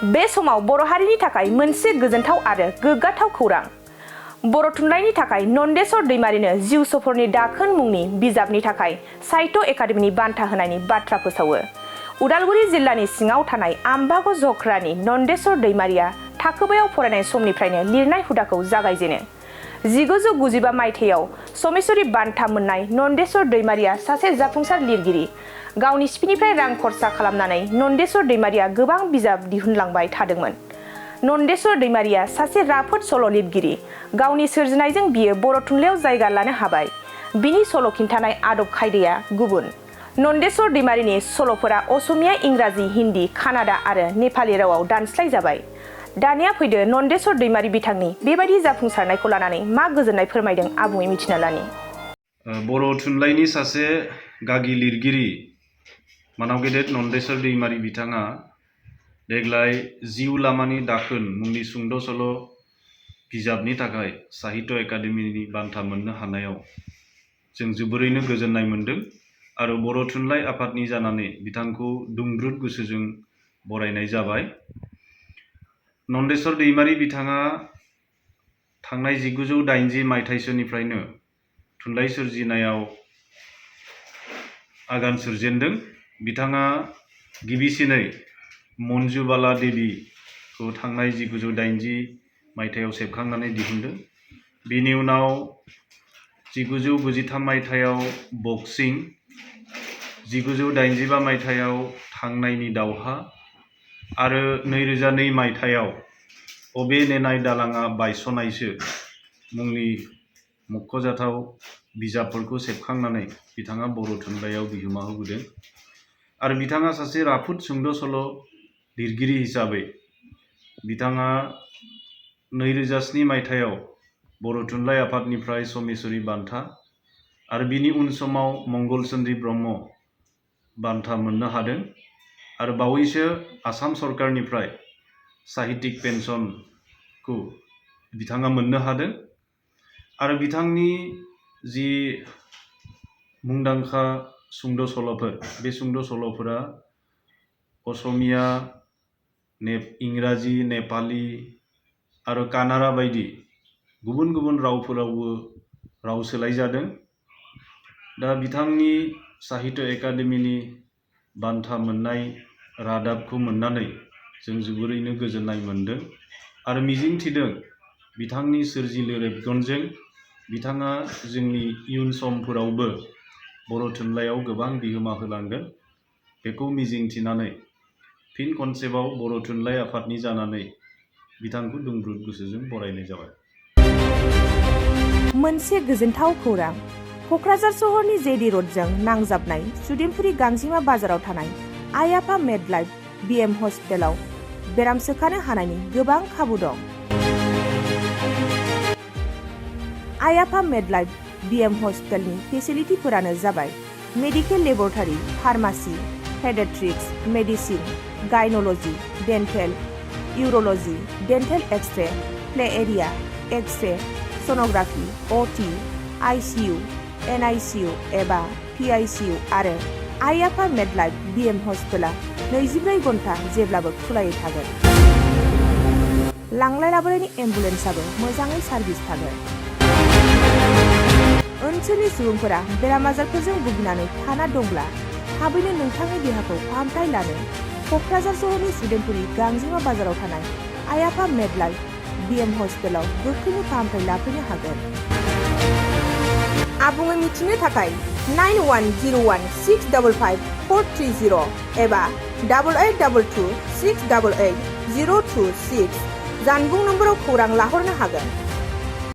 बे समाव बर' हारिनि थाखाय मोनसे गोजोनथाव आरो गोग्गाथाव खौरां। बर' थुनलाइनि थाखाय नन्देस्वर दैमारिनो जिउ सफरनि दाखोन मुंनि बिजाबनि थाखाय साहित्य एकाडेमिनि बान्था होनायनि बाथ्रा फोसावो। उदालगुरि जिल्लानि सिङाव थानाय आम्बाग जख्रानि नन्देस्वर दैमारिया थाखोबायाव फरायनाय समनिफ्रायनो लिरनाय हुदाखौ जागायजेनो। 1995 मायथाइयाव समेश्वरी बान्था मोननाय नन्देस्वर दैमारिया सासे जाफुंसार लिरगिरि। गावनि सिपिनिफ्राय रां खरसा खालामनानै नन्देस्वर दैमारिया गोबां बिजाब दिहुनलांबाय थादोंमोन। नन्देस्वर दैमारिया सासे राफोद सल' लिरगिरि। गावनि सोरजिनायजों बियो बर' थुनलाइयाव जायगा लानो हाबाय। बिनि सल' खिन्थानाय आदब खायदाया गुबुन। नन्देस्वर दैमारिनि सल'फोरा असमिया, इंराजि, हिन्दी, कानाडा आरो नेपाली रावाव दानस्लाय जाबाय। दानिया फैदो नन्देस्वर दैमारि बिथांनि बेबायदि जाफुंसारनायखौ लानानै मा गोजोननाय फोरमायदों आबुङै मिथिना लानि। बर' थुनलाइनि सासे गागि लिरगिरि मानाव गेदेर नन्देस्वर दैमारि बिथाङा देग्लाय जिउ लामानि दाखोन मुंनि सुंद' सल' बिजाबनि थाखाय साहित्य एकाडेमिनि बान्था मोननो हानायाव जों जोबोरैनो गोजोननाय मोन्दों आरो बर' थुनलाइ आफादनि जानानै बिथांखौ दुंब्रुद गोसोजों बरायनाय जाबाय। नन्देस्वर दैमारि बिथाङा थांनाय 1980 मायथाइसोनिफ्रायनो थुनलाइ सोरजिनायाव आगान सुरजेनदों। बिथाङा गिबिसिनै मन्जुबाला देवीखौ थांनाय 1980 मायथाइयाव सेबखांनानै दिहुनदों। बिनि उनाव 1993 मायथाइयाव बक्सिं, 1985 मायथाइयाव थांनायनि दावहा आरो 2002 मायथाइयाव अबे नेनाय दालाङा बायस'नायसो मुंनि मख'जाथाव बिजाबफोरखौ सेबखांनानै बिथाङा बर' थुनलाइयाव बिहोमा होबोदों आरो बिथाङा सासे राफोद सुंद' सल' लिरगिरि हिसाबै बिथाङा 2007 मायथाइयाव बर' थुनलाइ आफादनिफ्राय समेश्वरी बान्था आरो बिनि उन समाव मंगल चन्द्री ब्रह्म बान्था मोननो हादों आरो बावैसो आसाम सरकारनिफ्राय साहित्यिक पेन्सनखौ बिथाङा मोननो हादों आरो बिथांनि जि मुंदांखा सुंद' सल'फोर, बे सुंद' सल'फोरा असमिया, इंराजि, नेपाली आरो कानाडा बायदि गुबुन गुबुन रावफोरावबो राव सोलाय जादों। दा बिथांनि साहित्य एकाडेमिनि बान्था मोननाय रादाबखौ मोननानै जों जोबोरैनो गोजोननाय मोन्दों आरो मिजिंथिदों बिथांनि सोरजिलु रेबगनजों बिथाङा जोंनि इयुन समफोरावबो बर' थुनलाइयाव गोबां बिहोमा होलांगोन। बेखौ मिजिंथिनानै फिन खनसेबाव बर' थुनलाइ आफादनि जानानै बिथांखौ दुंब्रुद गोसोजों बरायनाय जाबाय। मोनसे गोजोनथाव खौरां। क'क्राझार सहरनि जेडि र'डजों नांजाबनाय सुदेमपुरि गांजिमा बाजाराव थानाय आइ आफा मेडलाइफ बिएम हस्पिटालाव बेराम सोखानो हानायनि गोबां खाबु दं। आइ आफा मेडलाइफ बिएम हस्पिटालनि फेसिलिटिफोरानो जाबाय medical laboratory, pharmacy, paediatrics, medicine, gynaecology, dental, urology, dental x-ray, play area, x-ray, sonography, OT, ICU, NICU एबा पिआइसिइउ आरो आइ आफा मेडलाइफ बिएम हस्पिटाला 24 घन्टा जेब्लाबो खुलायै थागोन। लांलाय लाबोलायनि एम्बुलेन्सआबो मोजाङै सार्भिस थागोन। ओनसोलनि सुबुंफोरा बेराम आजारफोरजों भुगिनानै थाना दंब्ला थाबैनो नोंथांनि देहाखौ फाहामथाय लानो क'क्राझार सहरनि सुदेमपुरि गांजिमा बाजाराव थानाय आइ आफा मेडलाइफ बिएम हस्पिटालाव गोख्रैनो फाहामथाय लाफैनो हागोन। आबुङै मिथिनो थाखाय 9101655430 एबा 8822688026 जानबुं नम्बराव खौरां लाहरनो हागोन।